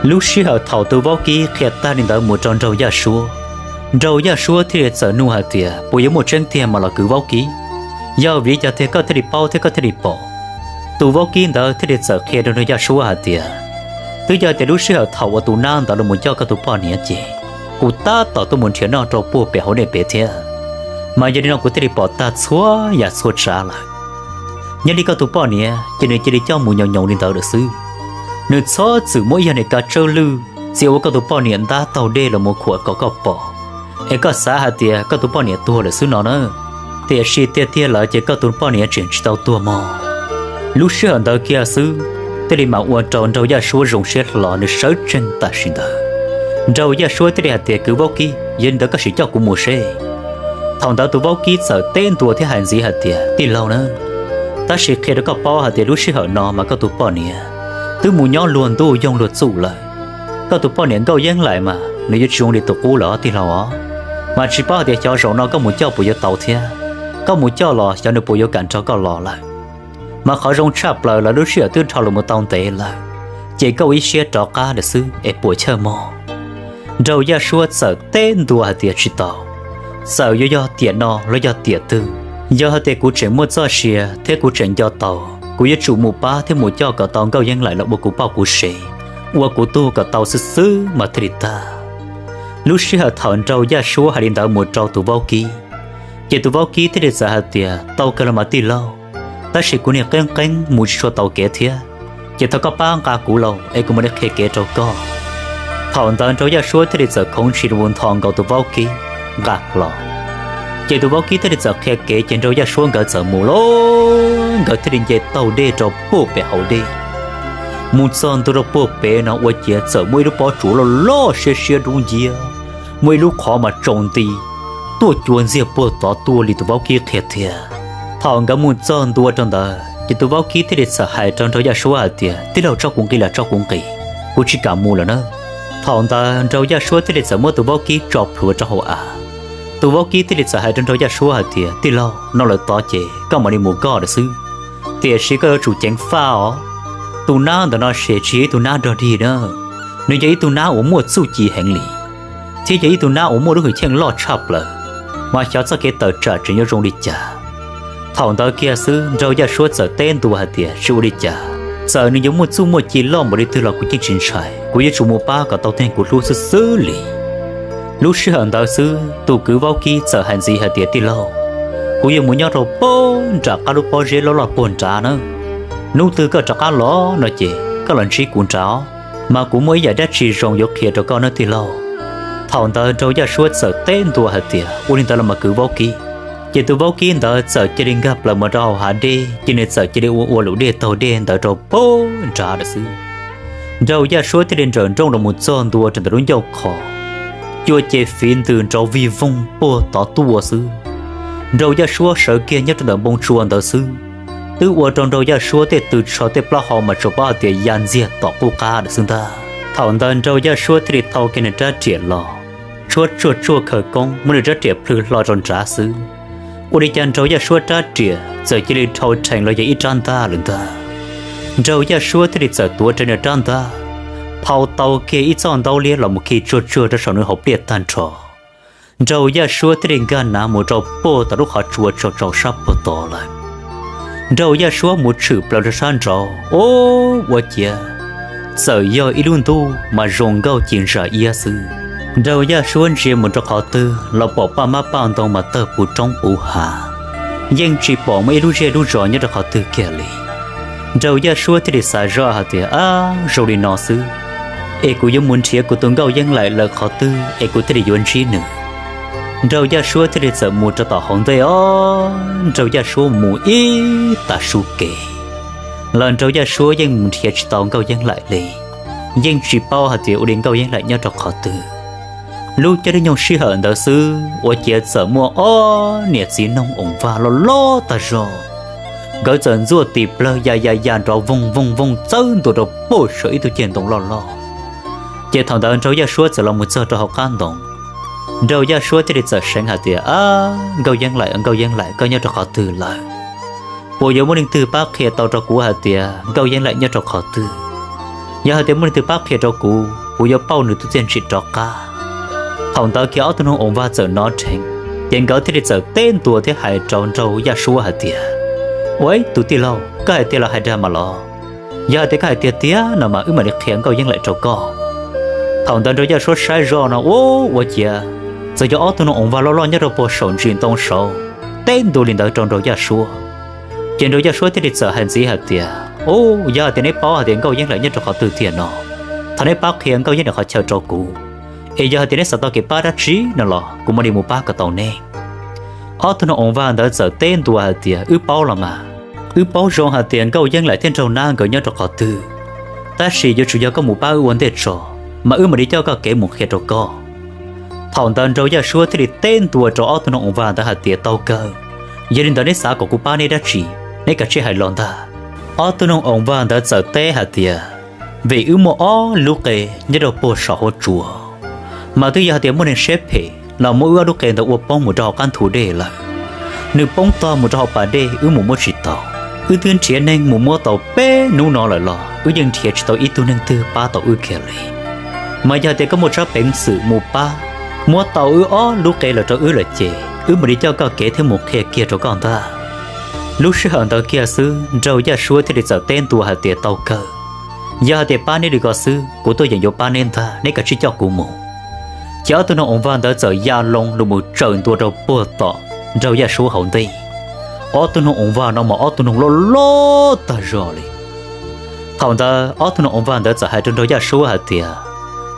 Lub sij hawm thaum tus vaub kib qhia tag li ntawd mus rau Nraug Yaj Suab, Nraug Yaj Suab thiaj li txawm nug hais tias, Puas yuav muaj tseeb tiag mas los kwv vaub kib? Yog vim li cas tiag koj thiaj li paub thiab koj thiaj li pom? Tus vaub kib ntawd thiaj li txawm qhia rau Nraug Yaj Suab hais tias, Twb yog tias lub sij hawm thaum uas tus nab ntawd los mus coj koj tus poj niam ces kuv tab tom tuaj mus nrhiav noj rau puag pem hauv nej pem thiab, mas yog li no kuv thiaj li pom tag txhua yam txhua tsav lawm. Nyob li koj tus poj niam ces nws cia li coj mus nyoos nyoos li ntawd lawm xwb. Nws txhob txwm muab ib yog niag kav tsawb lwj txia ua koj tus poj niam ntab taug dej los mus khuam kom koj pom, es koj xav hais tias koj tus poj niam tuag lawm xwb no na. Tiam sis tiag tiag lawm ces koj tus poj niam tseem tsis tau tuag mog. Lub sij hawm ntawd kiag xwb, thiaj li mam ua rau Nraug Yaj Suab zoo siab hlo, nws sawv tsees tam sim ntawd. Nraug Yaj Suab thiaj li hais tias, Kwv vaub kib, yog li ntawd koj sim coj kuv mus seb. Thaum ntawd tus vaub kib txawm teb ntua thiab hais ntxiv hais tias, Tij laug na, tab sis qhia rau koj paub hais tias lub sij hawm no mas koj tus poj niam twb mus nyob luag ntuj yoog luag txuj lawm. Koj tus poj niam nkauj yeeb laim mas nws yuav tsis zoo li tus qub lawm os tij laug os. Mas tsis paub hais tias xyov zaum no koj mus coj puas yuav tau thiab, koj mus coj los xyov nws puas yuav kam nrog koj los lawm. Mas qhov zoo tshaj plaws lawv lub sij hawm twb dhau los mus tau ntev lawm, ces koj ua ib siab rov qab lawm xwb es puas chawj mog. Nraug Yaj Suab txawm teb ntua hais tias, Tsis tau, txawm yuav yog tiam no los yog tiam twg, yog hais tias kuv tseem muaj txoj sia thiab kuv tseem nco tau, kuv yuav tsum mus pab thiab mus coj kom tau nkauj yeeb laim los ua kuv poj kuv sev, ua kuv tug kom tau xwb xwb mas thiaj li tag. Lub sij hawm thaum Nraug Yaj Suab hais li ntawd mus rau tus vaub kib, ces tus vaub kib thiaj li txawm hais tias, Tau kawg los mas tij laug, tab sis kuv niag qeeb qeeb mus tsis tshua tau kev thiab, ces thov koj pab nqa kuv lauj es kuv mam li qhia kev rau koj. Thaum ntawd Nraug Yaj Suab thiaj li txawm khoov ntshis los ntho nkaus tus vaub kib nqa hlo. Ces tus vaub kib thiaj li txawm qhia kev ces Nraug Yaj Suab nkawd txawm mus lauj, nkawd thiaj li nce taug dej rau puag pem hauv dej. Mus txog ntua rau puag pem no ua ciav txawm muaj ib lub pob tsuas loj loj siab siab dub nciab, muaj ib lub qhov mas tsaus nti tuaj cua ntxiag puag tod tuaj li tus vaub kib qhia tiag. Thaum nkawd mus txog ntua rau ntawd ces tus vaub kib thiaj li txawm hais rau Nraug Yaj Suab hais tias, Tij laug, tso kuv nqis lawm, tso kuv nqis, kuv tsis kam mus lawm na. Thaum ntawd Nraug Yaj Suab thiaj li txawm muab tus vaub kib tso plhuav rau hauv av. Tus vaub kib thiaj li txawm hais rau Nraug Yaj Suab hais tias, Tij laug, no lawm tod ces koj mam li mus koj lawm xwb, tiam sis koj yuav tsum ceev faj os. Tus nab ntawm no ces tsis yog ib tug nab dog dig na, nws yog ib tug nab uas muaj txuj ci heev li, thiab yog ib tug nab uas muaj lub hwj chim loj tshaj plaws, mas xyov txoj kev tawm tsam tseem yuav zoo li cas. Thaum ntawd kiag xwb Nraug Yaj Suab txawm teb ntua hais tias, Tsis ua li cas, Txawm nws yuav muaj txuj muaj ci loj npaum li twg los kuv yeej tsis ntshai, kuv yuav tsum mus pab kom tau tej kuv hlub xwb xwb li. Lub sij hawm ntawd xwb tus kwv Vaub Kib txawm hais ntxiv hais tias, Tij laug, kuv yuav mus nyob rau puag nram qab lub pob zeb loj loj puag nrad na. Hnub twg koj rov qab los no ces koj los ntsib kuv nrad, mas kuv muaj ib yam dab tsi zoo yuav qhia rau koj nawb tij laug. Thaum ntawd Nraug Yaj Suab txawm teb ntua hais tias, Ua li ntawd los mas kwv Vaub Kib. Ces tus Vaub Kib ntawd txawm cia li nkag plaws mus rau hauv hav dej, ces nws txawm cia li ua ua luam dej taug dej ntawd rau puag nrad lawm xwb. Nraug Yaj Suab thiaj li nrawm nrooj los mus txog ntua rau ntawm lub ncauj qhov, cua ces fiv ntws nrov vig voog puag tod tuaj xwb. Nraug Yaj Suab sawv kiag nyob rau ntawm npoo tsua ntawd xwb, twb ua rau Nraug Yaj Suab tej tw tsho tej plaub hau mas tsuas paub hais tias ya ntxiag tom qub qab lawm xwb ntag. Thaum ntawd Nraug Yaj Suab thiaj li thau kiag nws rab riam los, tshuab tsuag tsuag khawv koob muab nws rab riam plhws hlo rau nrad xwb. Ua li cas Nraug Yaj Suab rab riam txawm cia li dhau rhees los yog ib rab ntaj lawm ntag. Nraug Yaj Suab thiaj li txawm tuav rawv nws rab ntaj, phau tau kiag ib txoj ntaub liab los mus khi tsuag tsuag rau saum nws hauv pliaj tag nrho. Nraug Yaj Suab thiaj li nkag nav mus rau puag tom lub qhov tsua tsaus tsaus sab puag tod lawm. Nraug Yaj Suab mus tshwm plaws rau sab nraud, ub, ua ciav txawm yog ib lub ntuj mas zoo nkauj ci ntsa iab xwb. Nraug Yaj Suab ntsia mus rau qhov twg los pom paj mab paj ntoo mas tawg puv roob puv hav, yeej tsis pom muaj ib lub zej lub zos nyob rau qhov twg kiag li. Nraug Yaj Suab thiaj li xav zoj hais tias, Ab, zoo li no xwb, es kuv yuav mus nrhiav kuv tus Nkauj Yeeb Laim lawm qhov twg es kuv thiaj li yuav ntsib nws? Nraug Yaj Suab thiaj li txawm mus rau tom hauv ntej os. Nraug Yaj Suab mus ib tag su kev los Nraug Yaj Suab yeej mus nrhiav tsis tau Nkauj Yeeb Laim li, yeej tsis paub hais tias ua li Nkauj Yeeb Laim nyob rau qhov twg. Lub caij lub nyoog sij hawm ntawd xwb ua ciav txawm muaj ob niam txiv noog oos vag loj loj tag zog, nkawd txawm ntxuaj tis plawg ya ya ya nrov voog voog voog txawb ntua rau puag saum ib tug ceg ntoo loj loj. Ces thaum ntawd Nraug Yaj Suab txawm los mus txog rau hauv qab ntoo. Nraug Yaj Suab thiaj li txawm seev hais tias, Ab, Nkauj Yeeb Laim, Nkauj Yeeb Laim, koj nyob rau qhov twg lawm? Puas yuav muaj leej twg pab qhia tau rau kuv hais tias Nkauj Yeeb Laim nyob rau qhov twg? Yog hais tias muaj leej twg pab qhia rau kuv, kuv yuav pauj nws tus txiaj ntsim rov qab. Thaum ntawd kiag ob tug noog oos vag txawm hnov dheev, ces nkawd thiaj li txawm teb ntua thiab hais rau Nraug Yaj Suab hais tias, Ua, tus tij laug, koj hais tiag los hais dag mas los? Yog hais tias koj hais tiag tiag no mas wb mam li qhia Nkauj Yeeb Laim rau koj. Thaum ntawd Nraug Yaj Suab saib zoj no, ub, ua ciav txawm yog ob tug noog oos vag loj loj nyob rau puag saum ntsis ntoo saud teb ntua li ntawd rau Nraug Yaj Suab. Ces Nraug Yaj Suab thiaj li txawm hais ntxiv hais tias, Ub, yog hais tias neb paub hais tias Nkauj Yeeb Laim nyob rau qhov twg tiag no, thov neb pab qhia Nkauj Yeeb Laim qhov chaw rau kuv, es yog hais tias neb xav tau kev pab dab tsi no los kuv mam li mus pab kom tau neb. Ob tug noog oos vag ntawd txawm teb ntua hais tias, Wb paub los mas, wb paub zoo hais tias Nkauj Yeeb Laim thiab Nraug Nab nkawd nyob rau qhov twg, tab sis yuav tsum yog koj mus pab wb ua ntej tso, mas wb mam li coj koj kev mus qhia rau koj. Thaum ntawd Nraug Yaj Suab thiaj li teb ntua rau ob tug noog oos vag ntawd hais tias, Tau kawg, yog li ntawd neb xav kom kuv pab neb dab tsi, neb kav tsij hais los ntag. Ob tug noog oos vag ntawd txawm teb hais tias, Vim wb muaj ob lub qe nyob rau puag saum hauv tsua, mas twb yog hais tias muaj neeg siab phem los muab wb ob lub qe ntawd ua poob mus rau hauv qab ntug dej lawm. Nws poob tog mus rau hauv pas dej wb mus muab tsis tau. Wb twb nrhiav neeg mus muab tau peb hnub no lawm los wb yeej nrhiav tsis tau ib tug neeg twg pab tau wb kiag li. Mas yog hais tias koj muaj tsab peev xwm mus pab muab tau wb ob lub qe los rau wb lawm ces wb mam li coj koj kev thiab mus qhia kiag rau koj ntag. Lub sij hawm ntawd kiag xwb Nraug Yaj Suab thiaj li txawm teb ntua hais tias, Tau kawg, yog hais tias pab neb li ko xwb kuv tuaj yeem yuav pab neb ntag, neb kav tsij coj kuv mus. Ces ob tug noog oos vag ntawd txawm ya loo los mus tsaws ntua rau puag tom Nraug Yaj Suab hauv ntej. Ob tug noog oos vag no mas ob tug noog loj loj tag zog li. Thaum ntawd ob tug noog oos vag ntawd txawm hais rau Nraug Yaj Suab hais tias,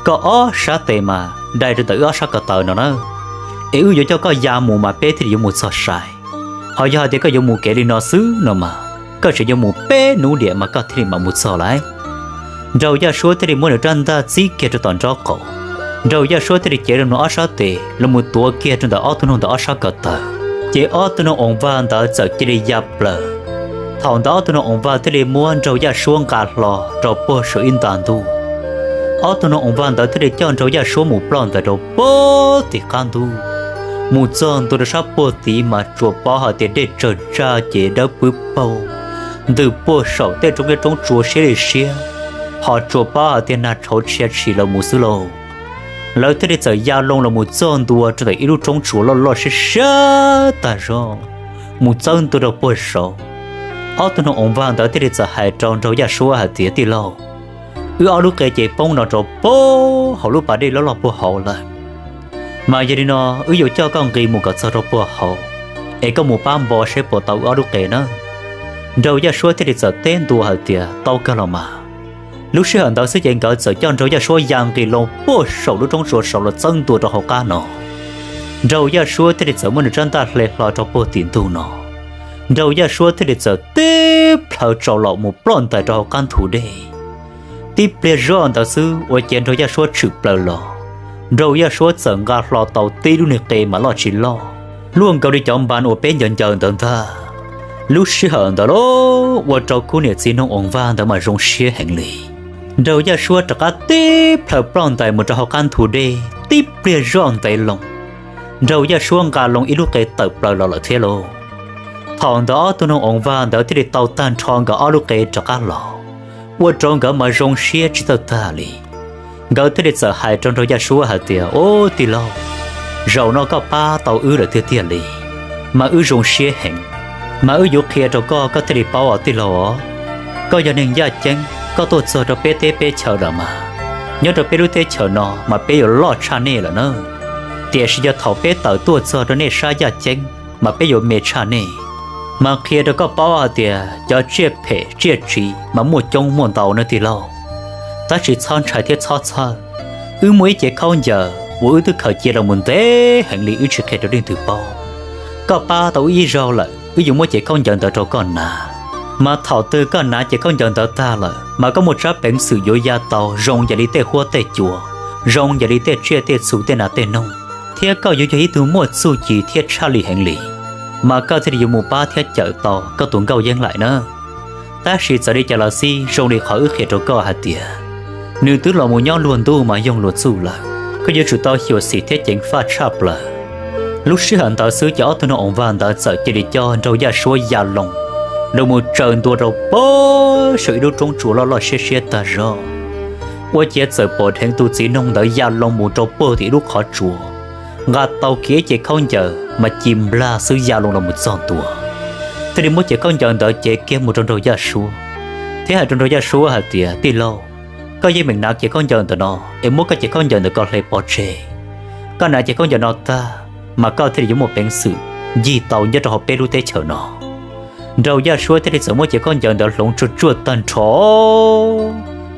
Koj ob sab tes mas dai rau ntawm wb ob sab ko taw no na, es wb yuav coj koj ya mus mas peb thiaj li yuav mus txog sai. Ho yog hais tias koj yuav mus kev li no xwb no mas koj tseem yuav mus peb hnub diam mas koj thiaj li mam mus txog lauj. Nraug Yaj Suab thiaj li muab nws rab ntaj txib kiag rau tom nraub qaum. Nraug Yaj Suab thiaj li cev rau nws ob sab tes los mus tuav kiag rau ntawm ob tug noog ntawd ob sab ko taw, ces ob tug noog oos vag ntawd txawm cia li ya plaws. Thaum ntawd ob tug noog oos vag thiaj li muab Nraug Yaj Suab nqa hlo rau puag saum ib nta ntuj. Ob tug noog oos vag ntawd thiaj li coj Nraug Yaj Suab mus ploj ntawd rau puag tim qab ntuj. Mus txog ntua rau sab puag tid mas tsuas paub hais tias dej tsawg tsaj ces dawb pwb paug, ntws puag saum tej roob liab roob tsua siab li siab, ho tsuas paub hais tias nag tshauv tshia tshis los mus xwb lauj. Lawv thiaj li txawm ya loo los mus txog ntua rau ntawm ib lub roob tsua loj loj siab siab tag zog, mus txawb ntua rau puag saud. Ob tug noog oos vag ntawd thiaj li txawm hais rau Nraug Yaj Suab hais tias, Tij laug, wb ob lub qe ces poob no rau puag hauv lub pas dej loj loj puag hauv lawm. Mas yog li no wb yuav coj koj nqis mus kom txog rau puag hauv, es koj mus pab npo seb puas tau wb ob lub qe na. Nraug Yaj Suab thiaj li txawm teb ntua hais tias, Tau kawg los mas. Lub sij hawm ntawd xwb ces nkawd txawm coj Nraug Yaj Suab ya nqis loo puag saum lub roob tsua saud los txawb ntua rau hauv qab no. Nraug Yaj Suab thiaj li txawm muab nws rab ntaj hle hlo rau puag tim ntug no. Nraug Yaj Suab thiaj li txawm tib plhaw tsaus los mus ploj ntais rau hauv qab ntug dej. Tib pliag zoj ntawd xwb ua ciav Nraug Yaj Suab tshwm plaws los, Nraug Yaj Suab txawm nqa hlo tau tib lub niag qe mas loj tsis loj, luaj nkaus li cov npas uas peb ncaws ncaws ntawd ntag. Lub sij hawm ntawd los ua rau khub niam txiv noog oos vag ntawd mas zoo siab heev li. Nraug Yaj Suab rov qab tib plhaw ploj ntais mus rau hauv qab ntug dej, tib pliag zoj ntev loo, Nraug Yaj Suab nqa loo ib lub qe tawm plaws los lawm thiab lauj. Thaum ntawd ob tug noog oos vag ntawd thiaj li tau tag nrho nkawd ob lub qe rov qab los, ua rau nkawd mas zoo siab tsis txawj tag li. Nkawd thiaj li txawm hais rau Nraug Yaj Suab hais tias, Ub, tij laug, zaum no koj pab tau wb lawm tiag tiag li, mas wb zoo siab heev. Mas wb yuav qhia rau koj, koj thiaj li paub os tij laug os. Koj yog neeg yaj ceeb, koj tuaj txog rau peb teb peb chaw lawm mas, nyob rau peb lub teb chaws no mas peb yuav loj tshaj nej lawm na. Tiam sis yog thaum peb tawm tuaj txog rau nej sab yaj ceeb mas peb yuav me tshaj nej. Mas qhia rau koj paub hais tias cov tsiaj phem tsiaj tsiv mas muaj coob muaj ntau na tij laug. Tab sis txhob ntshai thiab txhob txhawj. Wb muaj ib ce khaub ncaws uas wb twb khaws cia los mus ntev heev li wb tsis qhia rau leej twg paub. Koj pab tau wb ib zaug lawm, wb yuav muab ce khaub ncaws ntawd rau koj hnav. Mas thaum twg koj hnav ce khaub ncaws ntawd tag lawm mas koj muaj tsab peev xwm yuav ya tau zoo yam li tej huab tej cua, zoo yam li tej tsiaj tej txhu tej nas tej noog, thiab koj yuav yog ib tug muaj txuj ci thiab tshaj lij heev li. Mas koj thiaj li yuav mus pab thiab cawm tau koj tus nkauj Yeeb Laim na. Tab sis txawm li cas los xij zoo li qhov wb qhia rau koj hais tias, nws twb los mus nyob luag ntuj mas yoog luag txuj lawm, koj yuav tsum tau xyuam xim thiab ceev faj tshaj plaws. Lub sij hawm ntawd xwb ces ob tug noog oos vag ntawd txawm cia li coj Nraug Yaj Suab ya loo los mus tsaws ntua rau puag saum ib lub roob tsua loj loj siab siab tag zog, ua ciav txawm pom dheev tus txiv noog ntawd ya loo mus rau puag tim ib lub qhov tsua, nqa tau kiag ib ce khaub ncaws mas ci nplag xwb ya loo los mus txog ntua, thiaj li muab ce khaub ncaws ntawd cev kiag mus rau Nraug Yaj Suab, thiab hais rau Nraug Yaj Suab hais tias, Tij laug, koj yeej meem hnav ce khaub ncaws ntawm no es muab koj ce khaub ncaws ntawm ko hle pov tseg. Koj hnav ce khaub ncaws no tag mas koj thiaj li yuav muaj peev xwm ncig tau nyob rau hauv peb lub teb chaws no. Nraug Yaj Suab thiaj li txawm muab ce khaub ncaws ntawd hloov tsuag tsuag tag nrho,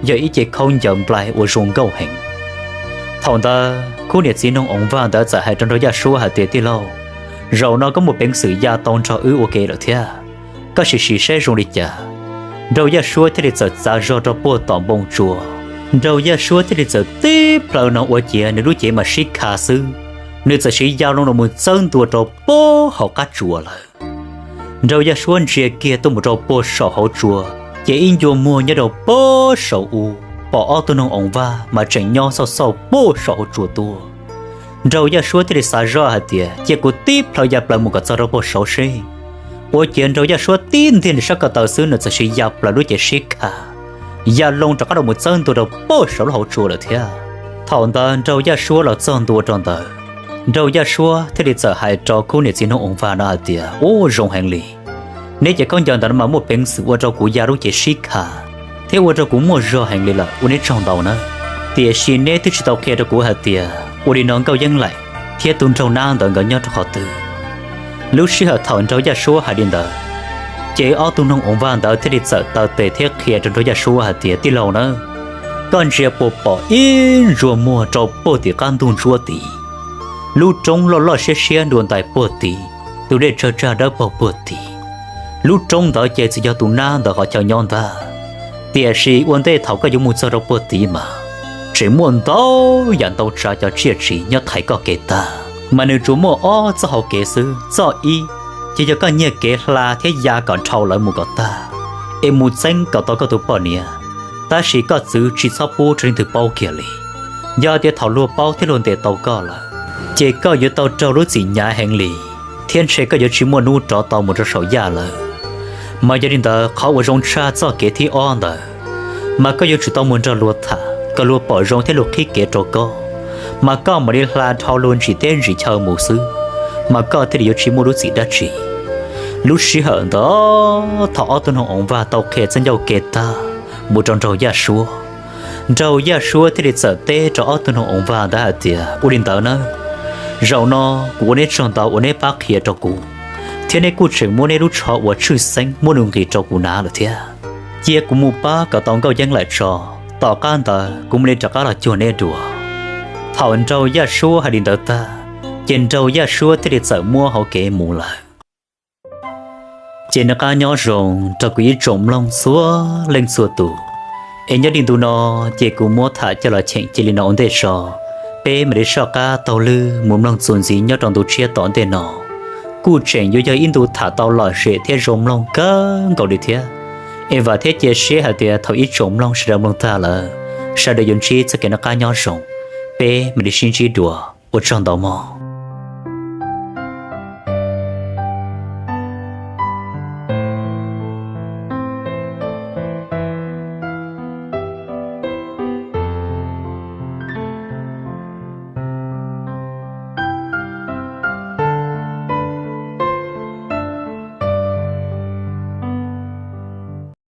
yog ib ce khaub ncaws nplai uas zoo nkauj heev. Thaum ntawd khub niam txiv noog oos vag ntawd txawm hais rau Nraug Yaj Suab hais tias, Tij laug, zaum no koj muaj peev xwm ya tau nrog wb ua ke lawm thiab. Koj sim sim saib zoo li cas. Nraug Yaj Suab thiaj li txawm txav zog rau puag tom npoo tsua. Nraug Yaj Suab thiaj li txawm tib plhaw no ua ciav nws lub cev mas sib kha xwb, nws txawm siv ya loo los mus txawb ntua rau puag hauv qab tsua lawm. Nraug Yaj Suab ntsia kiag tuaj mus rau puag saum hauv tsua, ces ib ncua muag nyob rau puag saum u, pom ob tug noog oos vag mas tseem nyob xauj xauj puag saum hauv tsua tuaj. Nraug Yaj Suab thiaj li xav zoj hais tias, Cia kuv tib plhaw ya plaws mus kom txog rau puag saud seb. Ua ciav Nraug Yaj Suab tib ntiag nws sab ko taw xwb nws txawm siv ya plaws lub cev sib kha, ya loo rov qab los mus txawb ntua rau puag saum lub hauv tsua lawm thiab. Thaum ntawd Nraug Yaj Suab los txog ntua rau ntawd, Nraug Yaj Suab thiaj li txawm hais rau khub niam txiv noog oos vag no hais tias, Ub, zoo heev li. Neb cev khaub ncaws ntawm no mas muaj peev xwm ua rau kuv ya lub cev sib kha thiab ua rau kuv muaj zog heev li lawm, ua neb tsaug ntau nawb. Tiam sis neb twb tsis tau qhia rau kuv hais tias ua li no Nkauj Yeeb Laim thiab tus nraug nab ntawd nkawd nyob rau qhov twg. Lub sij hawm thaum Nraug Yaj Suab hais li ntawd, ces ob tug noog oos vag ntawd thiaj li txawm taw tes thiab qhia rau Nraug Yaj Suab hais tias, Tij laug nawb, koj ntsia puas pom ib ntsuag muag rau puag tim qab ntug ntsuab tid, lub roob loj loj siab siab nrua ntais puag tid, tus dej tsawg tsag dawb paug puag tid. Lub roob ntawd ces txawm yog tus nab ntawd qhov chaw nyob ntag. Tiam sis ua ntej thaum koj yuav mus txog rau puag tid mas tseem muaj ntau yam ntau tsav cov tsiaj tsiv nyob thaiv koj kev tag, mas nws tsuas muaj ob txoj hau kev xwb. Txoj ib, ces yog koj nyiag kev hla thiab ya kom dhau lawv mus kom tag, es mus txeeb kom tau koj tus poj niam, tab sis koj txwv tsis txhob pub rau leej twg paub kiag li. Yog tias thaum luag paub thiab luag ntes tau koj lawm, ces koj yuav tau raug lub txim hnyav heev li, thiab ntshe koj yuav tsis muaj hnub rov tau mus rau saum yaj lawm. Mas yog li ntawd qhov uas zoo tshaj txoj kev thib ob ntawd, mas koj yuav tsum tau mus nrog luag tham kom luag pom zoo thiab luag qhib kev rau koj, mas koj mam li hla dhau luag ntsis teb ntsis chaw mus xwb, mas koj thiaj li yuav tsis muaj lub txim dab tsi. Lub sij hawm ntawd thaum ob tug noog oov vag tau qhia txoj ncauj ke tag mus rau Nraug Yaj Suab, Nraug Yaj Suab thiaj li txawm teb rau ob tug noog oov vag ntawd hais tias, ua li ntawd nawb, zaum no kuv ua neb tsaug ntau uas neb pab qhia rau kuv, thiab neb kuj tseem muab neb lub tsho uas tshwj xeeb muab nws nqis rau kuv hnav lawm thiab. Cia kuv mus pab kom tau Nkauj Yeeb lawm tso, tom qab ntawd kuv mam li rov qab los cuag neb dua. Thaum Nraug Yaj Suab hais li ntawd tag, ces Nraug Yaj Suab thiaj li txawm muab hauv kev mus lawm. Ces noj qab nyob zoo rau kuv ib tsoom mloog txhua leej txhua tus, es nyob li ntu no ces kuv muab tham coj los cheem cia li no ua ntej tso, peb mam li soj qab taug lw mus mloog txuas ntxiv nyob rau ntu tshiab tom ntej no. Kuj tseem yuav yog ib ntu tham tau lom zem thiab zoo mloog kawg nkaus li thiab. Es vam thiab cia siab hais tias thaum ib tsoom mloog sawv daws mloog tag lawm, sawv daws yuav ntsib txoj kev noj qab nyob zoo. Peb mam li sib ntsib dua, ua tsaug ntau mog.